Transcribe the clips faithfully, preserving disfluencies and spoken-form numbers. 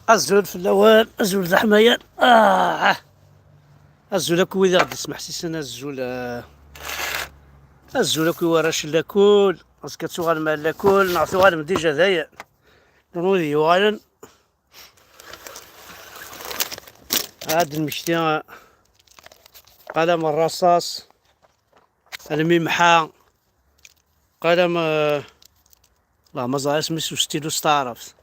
Azul fell-awen, azul d aḥmayan. Ah! Azul akk wid i ɣ-d-ismeḥsisen, azul, ah, azul akk i warrac n lakul. Azekka ad tuɣalem ar lakul, neɣ tuɣalem dija dayen. Wid yuɣalen, ad d-nmekti, ah, qalam n rraṣaṣ, lmimḥa, qalam, ah, la ma ẓriɣ isem-is ustilu s taɛrabt.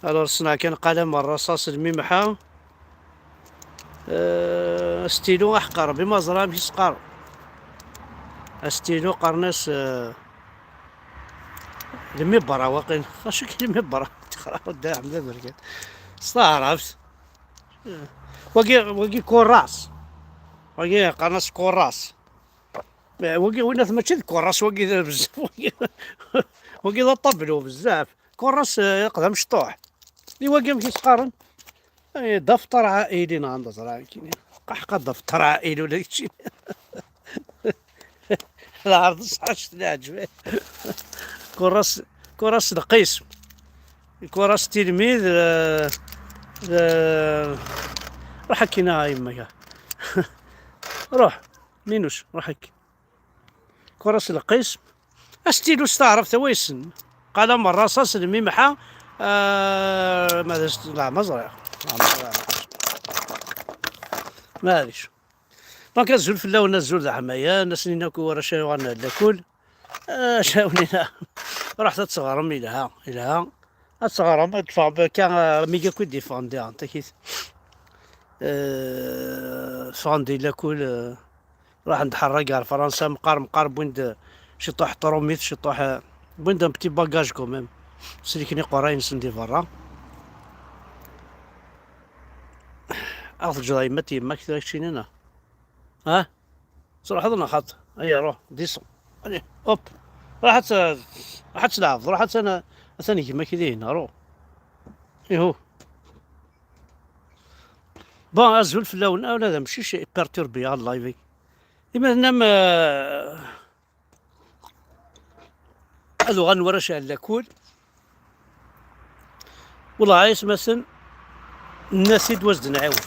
Alors, ssneɣ kan qalam n rraṣaṣ, lmimḥa, euh, astilu aḥeqqar, Rebbi ma ẓriɣ amek i s-qqaren. Astilu qqaren-as, euh, lmibra waqil. Acu k lmibra? Tixra Dda Ḥmed Aberkan. S taɛrabt. Wagi, wagi kuras. Wagi qqaren-as kuras. Eh, wagi, winat mačči d kuras, wagi d bezzaf, wagi, wagi d aṭablu bezzaf. Kuras, eh, iqdam cṭuḥ. I wagi amek i s-qqaren? Eh, d afṭar aɛili neɣ anda ẓra nekkini. Qaḥqa d afṭar aɛili ula d keččini. Lɛerḍ ṣṣeḥ, acu tleɛǧeb. Kuras, kuras lqism. Kuras tilmid, eh, eh, ruḥ akkin a yemma. Ruḥ. Minus, ruḥ akk. Kuras lqism. Astilu s taɛrabt a waysen. Qalam n rraṣaṣ, lmimḥa, ah, ma d as-, la, ma ẓriɣ. La, ma ẓriɣ. Maɛlic. Donc, azul fell-awen, azul d aḥmayan, ass-nni akk i warrac yuɣalen ar lakul. Ah, cawnina. Ruḥet ad teɣrem, ilha, ilha. Ad teɣrem, ad teffɣem akka, ah, mi akk i d-iffɣen diɣen, takit. Eh, ffɣen di lakul, eh, Ruḥen-d ḥerrag ar Fransa, meqqar, meqqar, wwin-d ciṭuḥ trumit, ciṭuḥ, wwin-d un petit bagage quand même. Sliken iqerray-nsen di berra. Ad ɣ-teǧǧeḍ a yemma, yemma-k tura keččini, neɣ? Ha? Truḥeḍ neɣ xaṭ? Aya, ruḥ, descend. Allez, hop. Ruḥ ad t-, ruḥ ad tleɛbeḍ, ruḥ ad t-, atan gma-k dihin, ruḥ. Ihu. Bon, azul fell-awen, ah, ula d amcic iperturbi ɣer live-ik. Ima tennam, eh, ad uɣalen warrac ar lakul. Wellah ay atmaten, nna-t-id wa s-d-nɛiwed.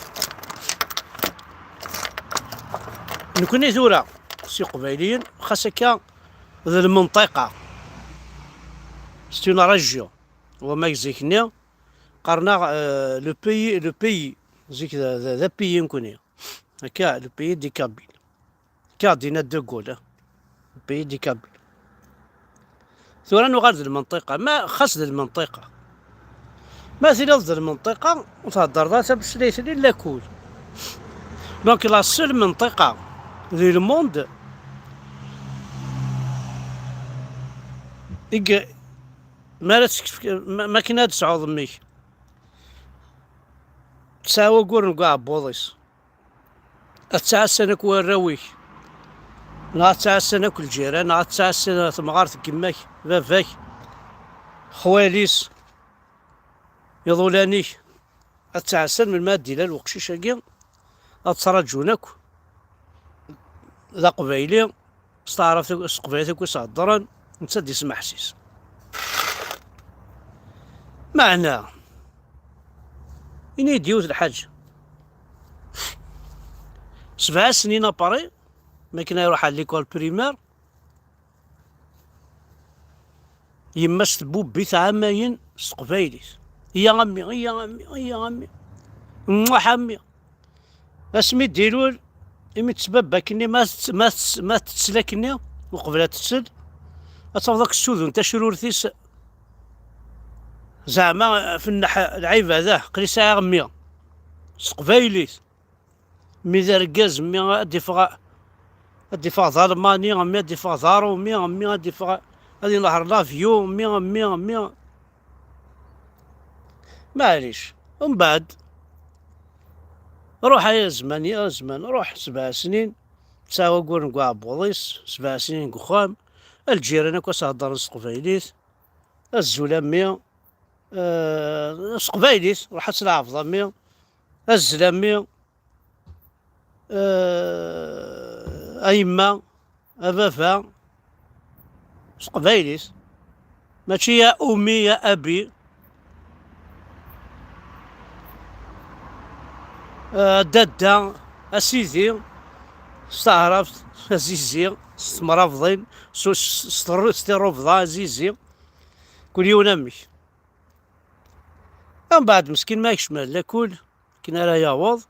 Nekni tura s iqbayliyen, xas akka d lmenṭiqa, c'est une région. Wama zik-nni qqaren-aɣ, euh, le pays, le pays. Zik d, d, d apiyi nekni. Akka, le pays des Kabyles. Akka d-yenna De Gaulle, eh. Le pays des Kabyles. Tura nuɣal d lmenṭiqa. Ma xas d lmenṭiqa. Ma tiliḍ d lmenṭiqa, ur theddreḍ ara tameslayt-nni n lakul. Donc, la seule menṭiqa di le monde i y-, ma ara tefk-, ma, ma akken ad tesɛuḍ mmi-k, tesɛa wayyur n uɛebbuḍ-is. Ad ttɛassan akk warraw-ik, neɣ ad ttɛassan akk lǧiran, neɣ ad ttɛassan temɣart n yemma-k, baba-k, xwali-s, iḍulan-ik, ad ttɛassan melmi ad d-ilal weqcic-agi, ad ttraǧun akk. D aqbayli, s taɛrabt, s teqbaylit akk i s-heddren, netta d ismeḥsis. Meɛna, ini-yi-d yiwet lḥaǧa. Sebɛa snin après, mi akken ay ruḥeɣ à l'école primaire, yemma-s tbubbi-t ɛamayen s teqbaylit. Iya a mmi, iya a mmi, iya a mmi. Mmuḥ a mmi. Asmi d-ilul, imi tettbabba akkenni, ma tett-, ma tett-, ma tettel akkenni, uqbel ad tettel, ad tafeḍ akk ssudun tacrurt-is, zeɛma, ɣef nneḥ lɛibada, aql-i sɛiɣ mmi. S teqbaylit. Mmi d argaz, mmi ad d-iffeɣ, ad d-iffeɣ d Almani, mmi ad d-iffeɣ d Arumi, mmi ad d-iffeɣ ad inehṛ l'avion, mmi, mmi, mmi. Maɛlic. Umbeɛd, ruḥ ay azman, ya azman, ruḥ sebɛa snin, tesɛa wagguren deg uɛebbuḍ-is, sebɛa snin deg uxxam, lǧiran akk ad s-heddren s teqbaylit, azul a mmi, eh, s teqbaylit, ruḥ ad tleɛbeḍ a mmi, azzel a mmi, eh, a yemma, a baba, s teqbaylit. Mačči ya ummi, ya abi. Ah, dadda, a sidi, s taɛrabt, a zizi, s temrabḍin, s, s, s terru-, s tirrubḍa, a zizi. Kul yiwen amek. Mbeɛd meskin ma yekcem ar lakul, akken ara yaweḍ,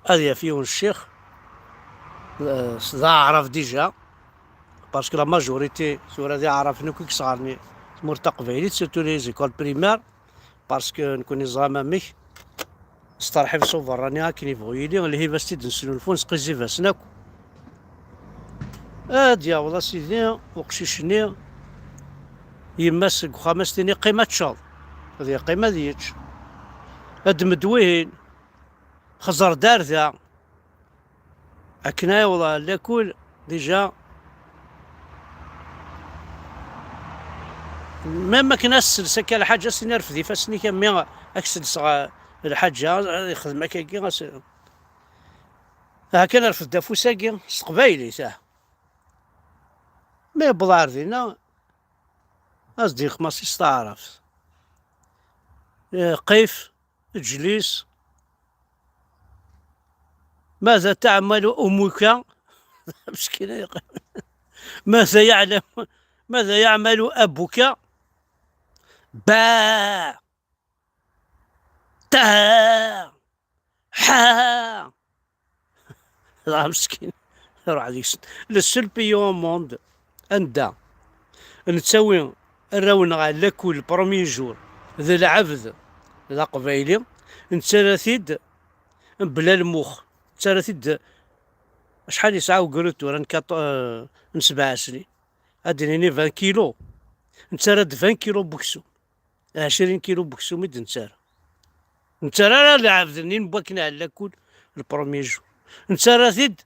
ad yaf yiwen ccix, eh, d aɛrab déjà, parce que la majorité tura d iɛraben akk i yesɣaren tmurt taqbaylit, surtout les écoles primaires, parce que nekkni ẓram amek, s terḥibt s uberrani akken yebɣu yili, lhiba s t-id-nesnulfu, nesqizzib-asen akk. Ad yaweḍ a sidi uqcic-nni, yemma-s deg uxxam a s-tini: "Qqim ad teččeḍ." Ad yeqqim ad yečč. Ad d-tmedwihin. Xẓer-d ar da. Akken ay awḍeɣ ɣer lakul, déjà, même akken ad s-sels akka lḥaǧa, ad s-tini: "Rfed ifassen-ik, a mmi, ad k-selseɣ lḥaǧa." Ad yexdem akkagi, ad s-, aha kan rfed afus-agi s teqbaylit, ah. Ma yewweḍ ar dinna, ad d-yexmasi s taɛrabt. Eh, qif, اجلس. ماذا تعمل أمك؟ مسكينة يا أخي. ماذا يعلم، ماذا يعمل أبوك؟ با، تا، حا. Dɣa meskin, iruḥ deg-sen. Le seul pays au monde anda nettawi arraw-nneɣ ɣer lakul le premier jour d lɛebd d aqbayli, nettarra-t-id mebla lmux, nettarra-t-id. Acḥal yesɛa ugrud tura n quatorze, eh, n sebɛa snin? Ad d-nini vingt kilos. Nettarra-d vingt kilos n weksum. Ɛecrin kilu n weksum i d-nettarra. Nettarra ara lɛebd-nni n wakken ɛella kul le premier jour. Nettarra-t-id,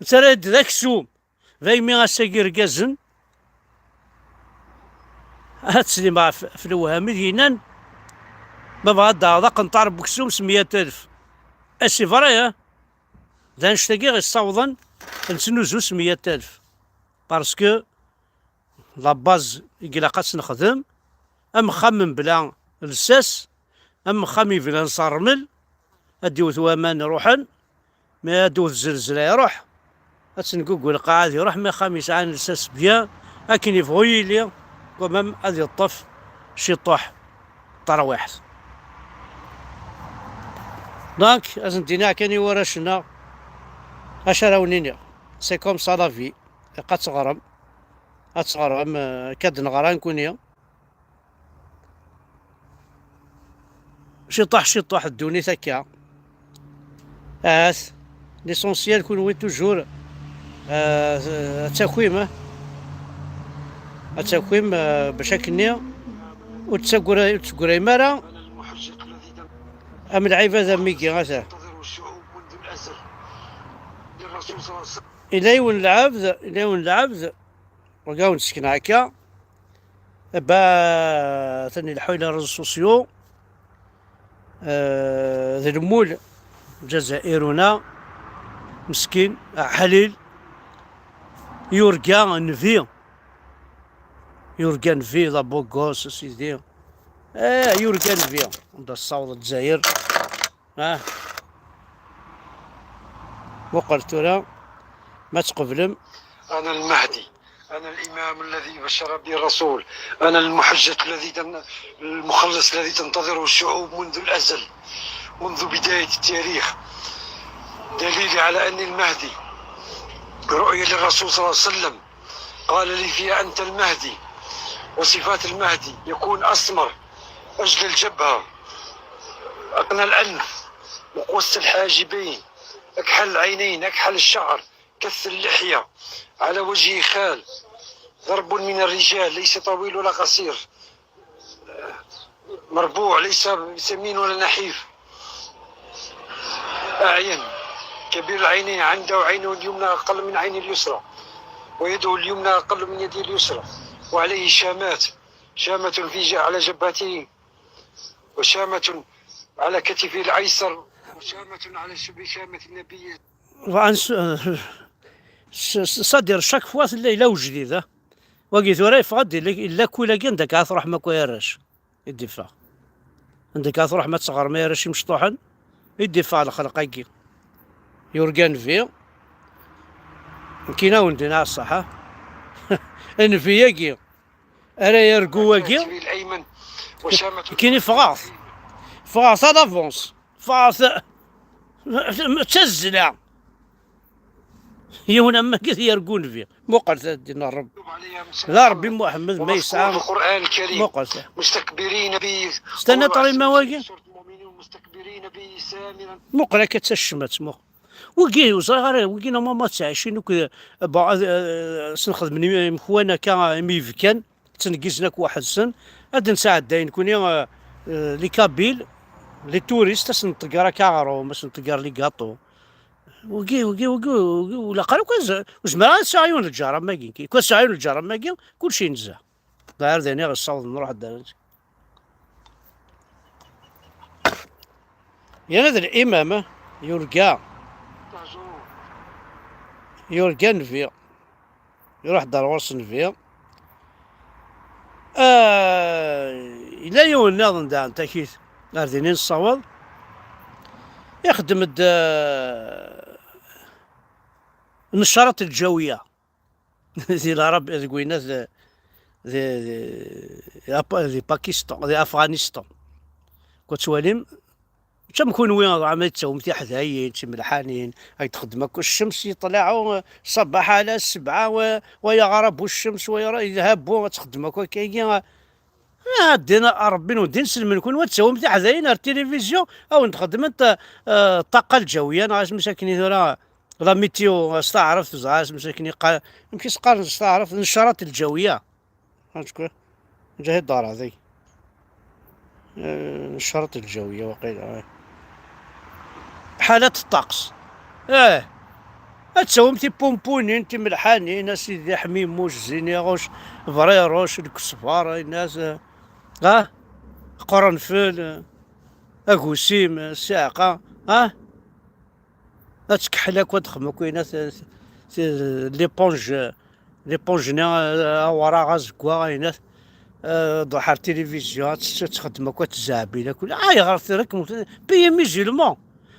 nettarra-t-id d aksum. Daymi ass-agi irgazen, ad teslim ɣef, ɣef lewham i d-yennan, ma bɣa ad d-taɣeḍ aqenṭar n weksum s meyya alef. Eh, c'est vrai, hein? D annect-agi i ɣ-yessawḍen ad nettnuzu s meyya alef. Parce que la base i ilaq ad tt-nexdem, am uxxam mebla lsas, am uxxam yebnan s ṛṛmel, ad d-iwet waman ruḥen, mi ad d-iwet zzelzla iruḥ, ad tenguggu lqaɛa ad iruḥ, mi axxam yesɛan lsas bien, akken yebɣu yili, quand même ad yeṭṭef ciṭuḥ tarwiḥt. Donc, ad sen-d-iniɣ kan i warrac-nneɣ, acu ara wen-iniɣ, c'est comme ça la vie. Ilaq ad teɣrem, ad teɣrem, eh, akka d-neɣra nekkni. Ciṭuḥ, ciṭuḥ, ddunit akka. Ahat, l'essentiel, kunwi toujours, eh, ad takim, eh? Ad takim, eh, bac akkenni ur tettagra-, ur tettegrayem ara am lɛibad am wigi, ata. Ila yiwen lɛebd, ila yiwen lɛebd, wagi ur nessekna akka. Aba, atan ileḥḥu i les réseaux sociaux. Eh, d lmul, Ǧazairuna, meskin, aḥlil, yurga nnbi. Yurga nnbi, d abuggos, a sidi. Eh, yurga nnbi. Anda tessaweḍ Lezzayer? Ah. Muqel tura, ma tqeblem. أنا المهدي، أنا الإمام الذي بشر به الرسول، أنا المحجة الذي تن-، المخلص الذي تنتظره الشعوب منذ الأزل، منذ بداية التاريخ. دليلي على أني المهدي، رؤيا للرسول صلى الله عليه وسلم، قال لي فيها: "أنت المهدي". وصفات المهدي: يكون أسمر، أجلى الجبهة، أقنى الأنف، مقوس الحاجبين، أكحل العينين، أكحل الشعر، كث اللحية، على وجهه خال، ضرب من الرجال، ليس طويل ولا قصير، مربوع، ليس سمين ولا نحيف، أعين، كبير العينين، عنده عينه اليمنى أقل من عينه اليسرى، ويده اليمنى أقل من يده اليسرى، وعليه شامات، شامة في ج-، على جبهته، وشامة على كتفه الأيسر، وشامة على شبه شامة النبي. Wa-, s-, s-, s-, c'est-à-dire, chaque fois tella yella ujdid, ah. Wagi tura yeffeɣ-d, yella, yella kul-agi anda akka ad tṛuḥem akk ay arrac, i d-iffeɣ. Anda akka ad tṛuḥem ad teɣrem ay arrac imecṭuḥen, i d-iffeɣ lexleq-agi. Yurga nnbi, nekkini a wen-d-iniɣ ṣṣeḥ, ha? Nnbi-agi, ara yargu wagi, nekkini ffɣeɣ-t, ffɣeɣ-t à l'avance, ffɣeɣ-t d tazzla. Yiwen am wagi i yargu nnbi. Muqel ta ddin n Ṛebbi. D Ṛebbi Muḥemmed ma yesɛa. Muqel ta. Stana ṭrima wagi. Muqel akka d tacmat, muqel. Wigi, ur ẓriɣ ara, wigi normalement ttɛicin akk, eh, bon, ad, eh, sen-xedmen im-, imekwan akka, imi yebkan, ttneggizen akk weḥd-sen, ad d-nesɛeddayen kuni, eh, eh, les Kabyles, les touristes, ad sen-nṭegger akka aɣrum, ad sen-nṭegger les gâteaux. Wigi, wigi, wigi, wigi, ur ilaq ara akk ad z-, ur zmireɣ ad sɛuɣ yiwen n lǧar am wagi. Kul sɛuɣ yiwen n lǧar am wagi, kulci yenza. Ɣer dani ɣessaweḍ nruḥ ddan. Yerna d limam, yurga. Yurga nnbi. Iruḥ-d ar ɣur-s nnbi. Ah, yella yiwen nniḍen daɣen takit. Ar din i nessaweḍ. Ixeddem-d, ah, nnecrat lǧawiya. Di Larab, deg winat, di, di, di, di Pakistan, di Afghanistan. Kwa ttwalim, mačči am kunwi, ḍeɛma ad tawim tiḥdayin, timelḥanin, ad txeddem akk ccems yeṭlaɛu, ṣṣabaḥ ala ssebɛa, wa, wa yeɣreb uccem, wa yera-, yelha bu, ad txeddem akk akkagi. Ah, ddin a Ṛebbi n ddin, selmen kunwi ad tawim tiḥdayin ar tilivizyu, ad wen-d-xeddment, eh, ṭṭaqa lǧawiya, neɣ asmi akken i tura, la météo, s taɛrabt, teẓra asmi akken iqqar, amek i s-qqaren s taɛrabt, nnecrat lǧawiya. Ǧahi ḍara deg. Eh, nnecrat lǧawiya, waqila, eh. Ḥalat ṭṭaqs. Eh. Ad tawim tipumpunin, timelḥanin, a sidi ḥmimuc, ziniɣuc, briruc, lkesbar, aynas, eh, ah? Qrenfel, eh, agusim, eh, ssiɛqa, ah? Ad tkeḥḥel akk, ad texdem akk ayen, t-, t-, l'éponge, l'éponge-nni, a-, awraɣ, azeggaɣ, ayen, eh, ḍuḥ ar tilivizyu, ad tt-, ad txeddem akk, ad tzeɛbil akk. Ayɣer tura kem-, pays musulman?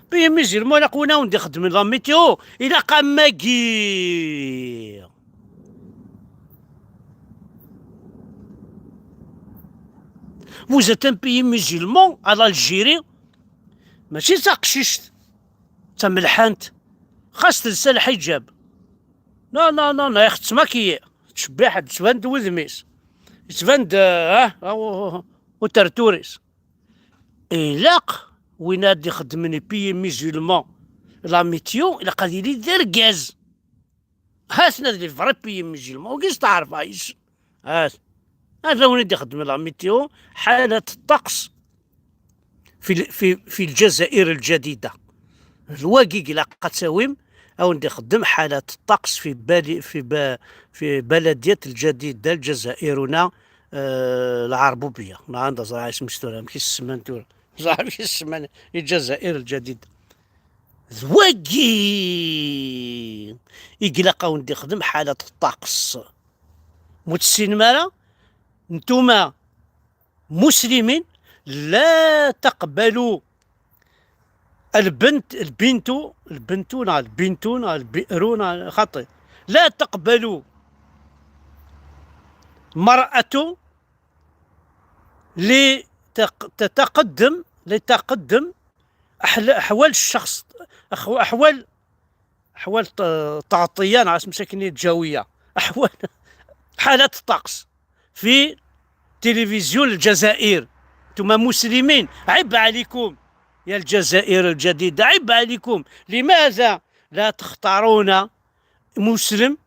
Pays musulman, ilaq win a wen-d-ixedmen la météo, ilaq am wagi. Vous êtes un pays musulman, à l'Algérie, mačči d taqcict, d tamelḥant, xas telsa lḥiǧab. Non, non, non, non, ixettmek-iyi. Tettcebbiḥ-d, tettban-d wudem-is. Yettban-d, ah, ah, u-, u-, utertur-is. Ilaq win ad ixedmen i pays musulman la météo, ilaq ad yili d argaz. Ha-ten-a d les vrais pays musulmans, wigi steɛrfeɣ yes-sen. Ha-t. Ha-t-a win i d-ixeddmen la météo, حالة الطقس في ال-، في، في الجزائر الجديدة. D wagi i ilaq ad tawim, a wen-d-ixeddem حالة الطقس في بل-، في ب-، في بلدية الجديدة الجزائرنا، آه، العربوبية. ما عندها زراعة اسم ستورة، ماشي السمان تورة. زراعة ماشي السمان، الجزائر الجديدة. D wagi i ilaq a wen-d-ixdem حالة الطقس. Mu tessinem ara, nntuma مسلمين لا تقبلوا البنت، البنت، البنت، نعم، البنت، نعم، البئر، نعم، خطي. لا تقبلوا مرأة لتق-، تتقدم، لتقدم أحل-، أحوال الشخص، أخو-، أحوال، أحوال ت-، تعطية، نعرف مساكن الجوية، أحوال، حالات الطقس في تلفزيون الجزائر. أنتم مسلمين، عيب عليكم يا الجزائر الجديدة، عيب عليكم. لماذا لا تختارون مسلم،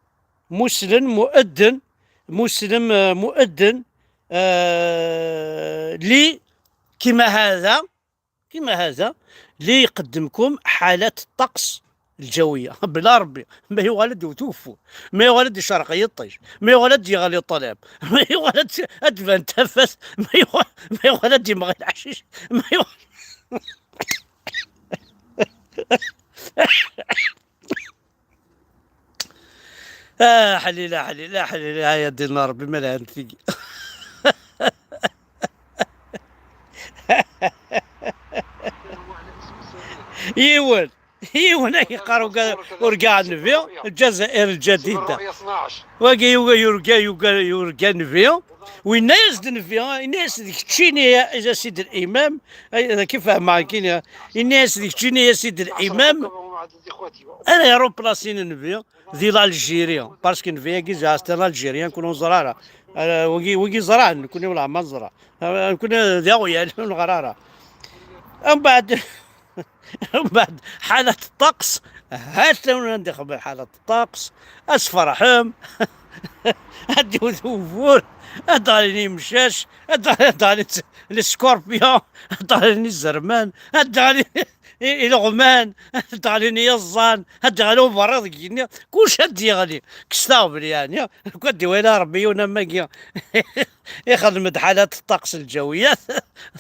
مسلم مؤذن، مسلم، آه، مؤذن، آه، لي كيما هذا، كيما هذا اللي يقدمكم حالات الطقس الجوية. بلا ربي، ما يغلد وتوفوا، ما يغلد يشرق يطيش، ما يغلد يغلي طلب، ما يغلد أدفن تفث، ما يغلد، ما يغلد يمغي الحشيش، ما يغلد. آه، حليلة، حليلة، حليلة، يا دين ربي، ما لها نتيجة. Yiwen, yiwen ay yeqqar urga, urga nnbi, Ljazair ljadida. Wagi yuga yurga, yuga, yurga nnbi. Winna-yas-d nnbi, yenna-yas d keččini a sidi limam, ay, ad k-fehmeɣ akkin, yenna-yas d keččini a sidi limam, ara iruplasin nnbi di l'Algérie, parce que nnbi-agi zɛas d l'Algérien, nekkni ur neẓra ara. Ara, wagi, wagi ẓran, nekkni ur neẓra. Ara, nekkni d iɣyal, ur neɣra ara. Mbeɛd, mbeɛd, ḥalat ṭṭaqs, ha-t-an anda ixebber ḥalat ṭṭaqs, ad tferḥem, ad d-iwet ugur, ad d-ɣlin imcac, ad d-ɣlin les scorpions, ad d-ɣlin izerman, ad d-ɣlin i-, ileɣman, ad d-ɣlin yiẓẓan, ad d-ɣlin uberriḍ deg yigenni, kullec ad d-yeɣli. Kkset aɣbel yeɛni, nekk ad d-iwali Rebbi yiwen am wagi. Ixdem-d ḥalat ṭṭaqs lǧawiyat,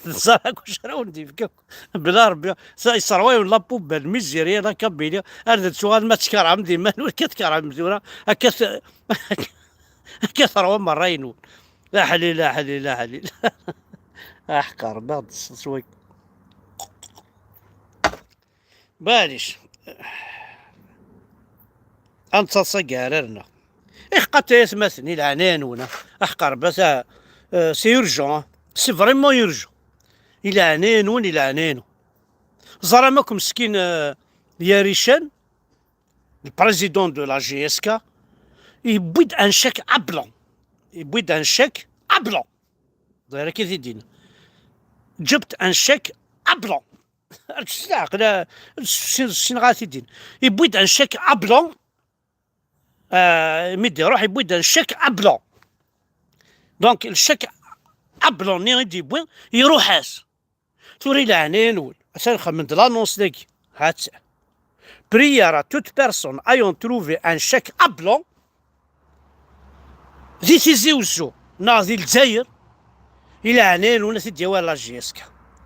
teẓra kullec ara wen-d-yefk akk. Bla Rebbi, sa-, yesserwa-wen la poubelle, misère, la Kabylie, ar d tuɣalem ad tkerhem di iman-wen, akka tkerhem tura, akka t-, akka terwa merra-inu. Aḥlil, aḥlil, aḥlil. Aḥqer, baɣ-d s-, s-, wak-, Maɛlic. Ad nettaḍsa deg iɛrar-nneɣ. Iḥeqqa-t ay atmaten, i leɛnaya-nwen, ah. Aḥeqq Rebbi, ah, c'est urgent, ah. C'est vraiment urgent. I leɛnaya-nwen, i leɛnaya-nwen. Ẓram akk meskin, ah, Yarican, le président de la J S K, yewwi-d un chèque à blanc. Yewwi-d un chèque à blanc. Ẓriɣ akka i t-id-yenna. جبت un chèque à blanc. Ar tt-steɛqel, a, ssineɣ ad t-id-in. Yewwi-d un chèque à blanc. Euh, mi d-iruḥ, yewwi-d un chèque à blanc. Donc, le chèque à blanc-nni i d-yewwi, iruḥ-as. Tura i leɛnaya-nwen, atan xedmen-d l'annonce dagi. Ha-tt-an. Prière à toute personne ayant trouvé un chèque à blanc di Tizi Wezzu neɣ di Lezzayer, i leɛnaya-nwen ad t-id-yawi ar la J S K.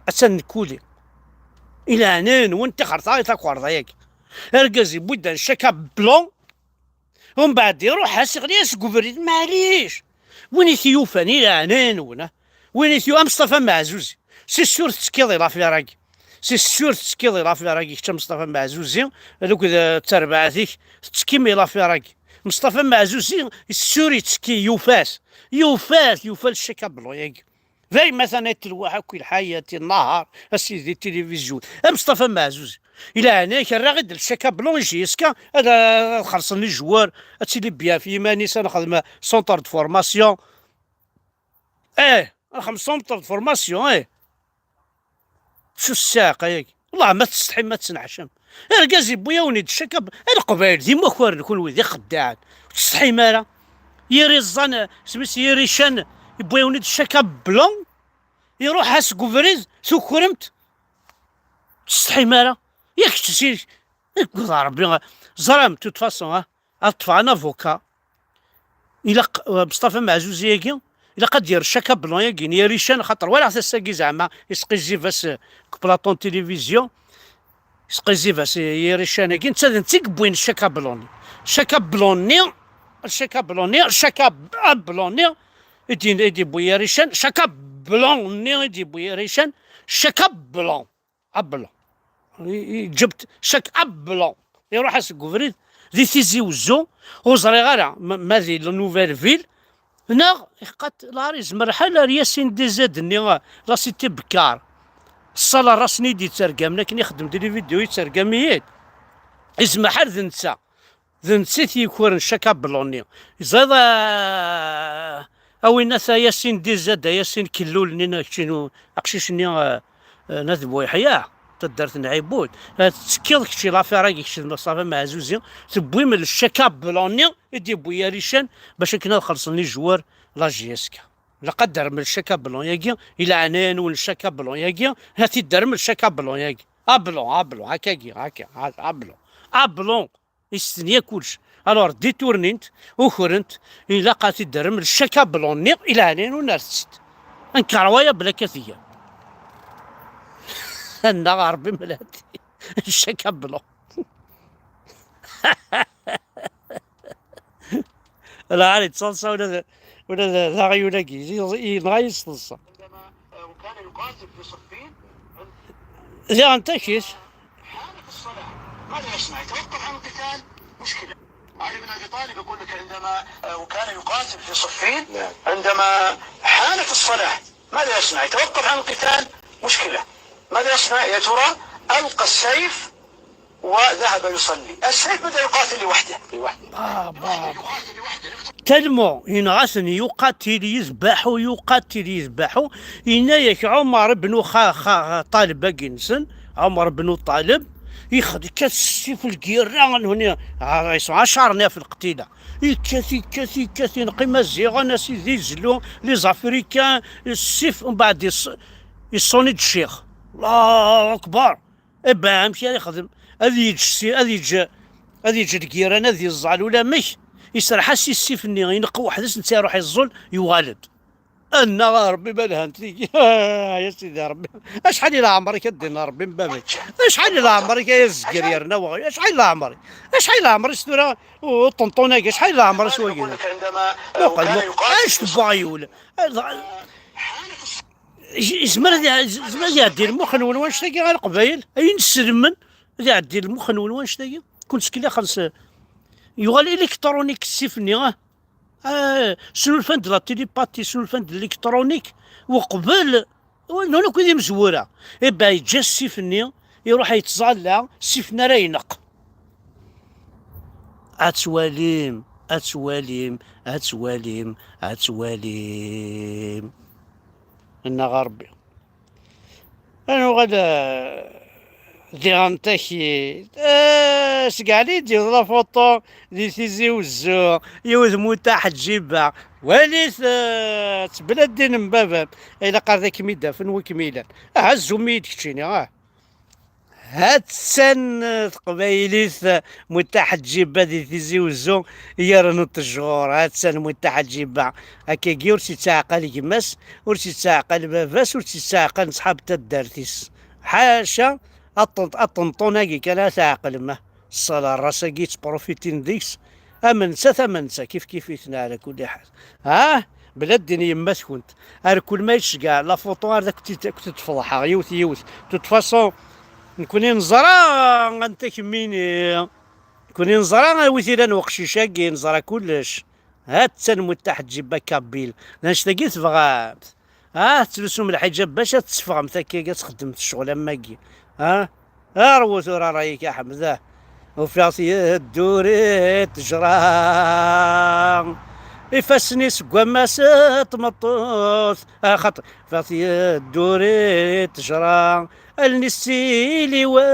Attan nekkuli. I leɛnaya-nwen, tixret-a i takerḍa-yagi. Argaz yewwi-d un chèque à blanc, umbeɛd iruḥ-as, iɣli-as deg ubrid, maɛlic. Win i t-yufan, i leɛnaya-nwen, ah. Win i t-yu-, a Meṣṭafa Meɛzuzi, c'est sûr tettekkiḍ i l'affaire-agi. C'est sûr tettekkiḍ i l'affaire-agi, kečč a Meṣṭafa Meɛzuzi, akked, eh, terbaɛt-ik, tettekkim i l'affaire-agi. Meṣṭafa Meɛzuzi, c'est sûr yettekki, yufa-t. Yufa-t, yufa le chèque à blanc-yagi. Dayma tana yettelwaḥ akk i lḥayat, i nnahar, a sidi, tilivizyu. A Meṣṭafa Meɛzuzi, i leɛnaya-k, rra-ɣ-id le chèque à blanc i J S K, ad, ad xellṣen les joueurs, ad tili bien f yiman-is, ad nexdem centre de formation. Eh, ad nexdem centre de formation, eh. Acu ssiɛqa-yagi? Wellah ma tsetḥim ma tneḥcam. Argaz yewwi-yawen-id chèque à blanc. A Leqbayel, d imakaren kunwi, d ixeddaɛen. Ur tsetḥim ara. Yir iẓẓan, eh, isem-is Yir Ican, yewwi-yawen-id chèque à blanc. Iruḥ-as deg ubrid, tukrem-t. Ur tsetḥim ara. Yak kečč si, deg Rebbi, ẓram, de toute façon, ha, ad ṭṭfeɣ un avocat. Ilaq, uh, Meṣṭafa Meɛzuzi-agi, ilaq ad d-yerr chèque à blanc-agi n Yir Ican, xaṭer walaɣ-t ass-agi zeɛma, isqizzib-as, uh, deg plateau n tilivizyu, isqizzib-as i Yir Ican-agi, netta d netta i yewwin chèque à blanc-nni. Chèque à blanc-nni, chèque à blanc-nni, chèque à blanc-nni, i d-, i d-yewwi Yir Ican, chèque à blanc-nni i d-yewwi Yir Ican, chèque à blanc. Ablan. I, i, ǧebt chèque à blanc. Iruḥ-as deg ubrid, di Tizi Wezzu, ur ẓriɣ ara ma, ma di la Nouvelle Ville, neɣ iqqat, lɛar yezmer lḥal ar Yasin D Z-nni, la Cité Bekkar. Ṣṣala ras-nni i d-yettergamen, akken ixeddem di les vidéos yettergam-iyi-d. Yezmer lḥal d netta. D netta i t-yukren chèque à blanc-nni. Ẓriḍ, ah, a winna-t a Yasin D Z, a Yasin Kellul-nni, neɣ kečči n aqcic-nni, ah, ah, n At Buyeḥya, taddart n Ɛibud. Ah, tettekkiḍ kečči l'affaire-agi, kečč d Mustafa Meɛzuzi, tewwim le chèque à blanc-nni i d-yewwi Yir Ican bac akken ad xellṣen les joueurs la J S K. Ilaq ad d-terrem le chèque à blanc-yagi, i leɛnaya-nwen le chèque à blanc-yagi, ad t-id-terrem le chèque à blanc-yagi. À blanc, à blanc, akkagi, akka, à, à blanc. À blanc. Yestenya kullec. Alors, détournent, ukren-t, ilaq ad t-id-terrem le chèque à blanc-nni, i leɛnaya-nwen rret-t. Anker waya bla ka tga. Annaɣ Rebbi melati. Le chèque à blanc. Lɛali d taḍsa ula d, ula d, d aɣyul-agi, yenɣa-yi s teḍsa. Diɣen takit. ماذا يصنع؟ يتوقف عن القتال؟ مشكلة. علي بن أبي طالب يقول لك عندما، آه، وكان يقاتل في صفين، نعم. عندما حانت الصلاة، ماذا يصنع؟ يتوقف عن القتال؟ مشكلة. ماذا يصنع يا ترى؟ ألقى السيف وذهب يصلي. السيف بدأ يقاتل لوحده. لوحده. Tellement yenɣa-ten, yuqatil yedbaḥu, yuqatil yedbaḥu. Yenna-yak Ɛumar ibn Xa-, Xa-, Ṭalib agi-nsen, Ɛumar ibn Ṭalib, yexd-, yekkat ssif lgirra, nuni, ah, ils sont acharnés في القتيلة. Yekkat, yekkat, yekkat, yenqi Maziɣen, a sidi, zlu, les Africains, ssif, umbeɛd yes-, yessunin-d ccix. Allahu Akbar! Ebba, amek ara yexdem? Ad yeǧǧ si-, ad yeǧǧ, ad yeǧǧ lgiran ad yeẓẓal ulamek. Iserreḥ-as i ssif-nni, ineqq weḥd-s, netta iruḥ iẓẓul, yuɣal-d. Annaɣ a Ṛebbi ma lhant tigi. Ya Sidi Ṛebbi, acḥal i leɛmer-ik a ddin Ṛebbi n baba-k? Acḥal i leɛmer-ik ay azger yerna weɣyul? Acḥal i leɛmer-ik? Acḥal i leɛmer-is tura uṭenṭun-agi? Acḥal i leɛmer-is wagi? Muqel, muqel, acu tebɣa yul? Yezmer ad iɛ-, yezmer ad iɛeddi lmux-nwen wanect-agi a Leqbayel? Ayen selmen ad iɛeddi lmux-nwen wanect-agi? Kun ttkellixen s, yuɣal électronique ssif-nni, ah? Ah, snulfan-d la télépathie, snulfan-d l'électronique, uqbel, nwen akk d imezwura. Ebba yeǧǧa ssif-nni, iruḥ yettẓalla, ssif-nni ara ineqq. Ad twalim, ad twalim, ad twalim, ad twalim. Annaɣ a Ṛebbi. Ad nuɣal, eh, diɣen takit. Eh, seg Ɛli d-yiweḍ la photo di Tizi Wezzu, yiwet Muta Ḥeǧǧiba. Walit, eh, ttbela ddin n baba-m. Ilaq ar d akem-id-afen wi kem-ilan. Aha, zzum-iyi-d keččini, ah. Ha-tt-an, eh, teqbaylit, eh, Muta Ḥeǧǧiba di Tizi Wezzu, yerren ṭṭejur. Ha-tt-an Muta Ḥeǧǧiba. Akkagi ur tt-ittaɛqal gma-s, ur tt-ittaɛqal baba-s, ur tt-ittaɛqal neṣḥab taddart-is. Ḥaca, aṭent-, aṭenṭun-agi kan ara tɛeqlem, ah. Ṣṣala ras-agi yettprufitin deg-s. Am netta, am netta, kif kif-iten ɛla kulli ḥal. Ah, bla ddin yemma-tkent. Ar kul ma yettceggeɛ la photo ar d ak-tt-, ak-tt-id-feḍḥeɣ, yiwet, yiwet. De toute façon, nekni neẓra anta kemmini. Nekni neẓra a wi t-ilan uqcic-agi, neẓra kullec. Ha-tt-an Muta Ḥeǧǧiba Kabil. D annect-agi tebɣamt. Ah, tettlusum lḥiǧab bac ad teffɣemt akka, ad txeddmemt ccɣel am wagi. Ah, rwu tura ṛṛay-ik a Ḥmed, ah. Ufiɣ-t yedduri ṭṭejra, ifassen-is deg wammas n tmeṭṭut. Ah, xaṭi, ufiɣ-t yedduri ṭṭejra, allen-is d tiliwa.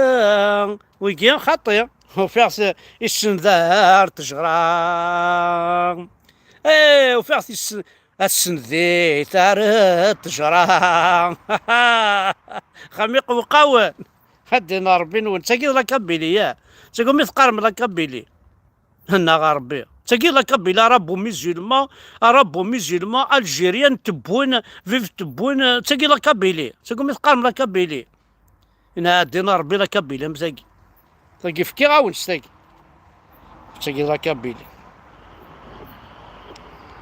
Wigi xaṭi, ufiɣ-t isendar ṭṭejra. Eh, ufiɣ-t is-, Ass n di tar ṭṭejra. Xamiq uqawen. Ad din Ṛebbi-nwen. Tagi d la Kabylie, ya. Tagi mi teqqarem la Kabylie. Annaɣ a Ṛebbi. Tagi d la Kabylie, arabo-musulman, arabo-musulman, algérien, tebwin, vive tebwin. Tagi d la Kabylie. Tagi mi teqqarem la Kabylie. Inɛa ddin a Ṛebbi la Kabylie am tagi. Tagi fkiɣ-awen s tagi. Tagi la Kabylie.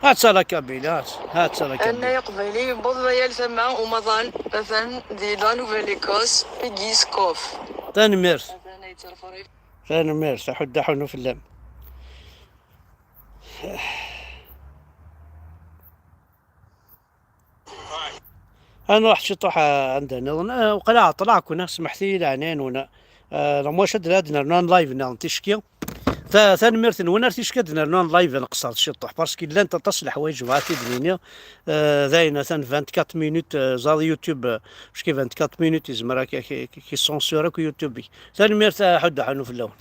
Ha-tt-a la Kabylie, ha-tt-a, ha-tt-a la Kabylie. Anna Aqbayli yewweḍ la yal tama umaḍal, atan di la Nouvelle-Écosse, Piggy's Cove. Tanemmirt. Tanemmirt, aḥuddu aḥunnu fell-am. Ad nruḥ ciṭuḥ, ah, anda nniḍen. Ah, waqila ɛeṭṭleɣ-ken, ah, smeḥt-iyi leɛnaya-nwen. Ah, la mwac ad ad nernu live-nneɣ n ticki. Ta-, tanemmirt-nwen, ar ticki ad nernu live neqṣer ciṭuḥ, parce que llant aṭas n leḥwayeǧ bɣiɣ ad t-id-nini. Ah, dayen, atan vingt-quatre minutes, ah, ẓer YouTube, ah, parce que vingt-quatre minutes yezmer ad k-, k-, k-, k-, yessunsur akk YouTube-ik. Tanemmirt, ah, aḥuddu aḥunnu fell-awen.